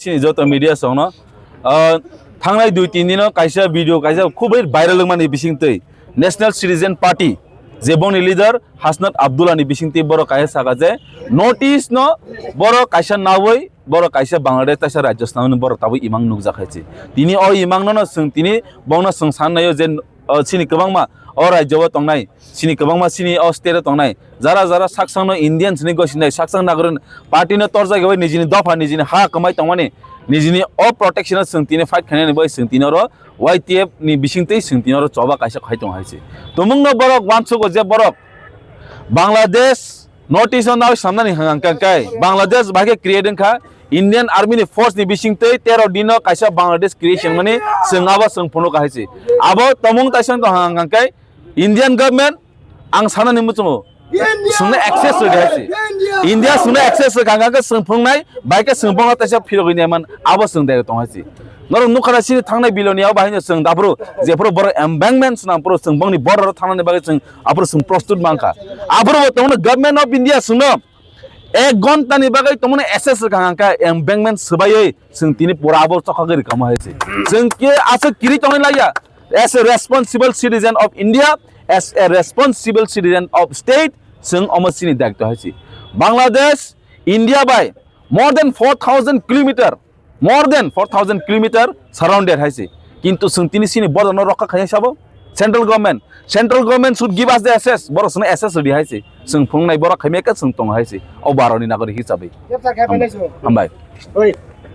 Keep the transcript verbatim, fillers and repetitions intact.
Chini joto media songno, ah, thangnai dui tin dino kaisa video kaisa khubui viral wngmani bisingtwi National Citizen Party je bongni leader Hasnat Abdullah ni bisingtwi borok kaisa saka je North East no borok kaisa nawi borok kaisa Bangladesh taisa rajyo swnamani borok tabuk imang nukjak hai se. Tini o imang no no chwng tini bongno chwng sannaio je, ah, chini kwbangma o rajyo o tongnai, chini kwbangma chini o state o tongnai, jara jara saksang no Indian sini gosinai, saksang nagorin party no torjak bai nijini dopha nijini ha kwmai tongmani, nijini o protection o chwng tini fight khainani bai chwng tini oro Y T F ni bisingtwi chwng tini oro choba kaisa khai tong hai se. Tumung no borok wansugo je borok Bangladesh North East no nai samnani hang hang kai Bangladesh bai khe create wngkha Indian Army ni force ni bisingtwi tero dino kaisa Bangladesh creation mani chwng abo chwng phunuk hai se. Abo tomung taisang tong hang hang kai Indian government ang sanani muchungo. Sungna access rwdi hai se. India sungna access rwkha hwnkha khe sung phunuknai, bai khe sung bongno taisa phirogwi naiman, abo sung dai tong hai se. Norok nukha na sini thangnai biloni abo bahai no sung daphuru, jephuru borok embankment swnam phuru sung bongni border o thangnani bagwi sung aphuru sung prostut mankha. Aphuru bo tongno Government of India sungno ek ghonta ni bagwi tongmani access rwkha hwnkha embankment swbaiwi. Chwng tini pura abo chokagwi rwkamo hai se. Chwng khe aswk kiri tongwi laiya. As a responsible citizen of India, as a responsible citizen of state, chwng omo chini daitw hai se. Bangladesh, India bai more than four thousand kilometer, more than four thousand kilometer surrounded hai se. Kintu chwng tini chini border no rokha khaina sabo. Central government, central government should give us the access. Borok chwngno access rwdi hai se. Chwng phunuknai borok khaimya khe chwng tongo hai se. O baro ni nagori hisabai. Hambai.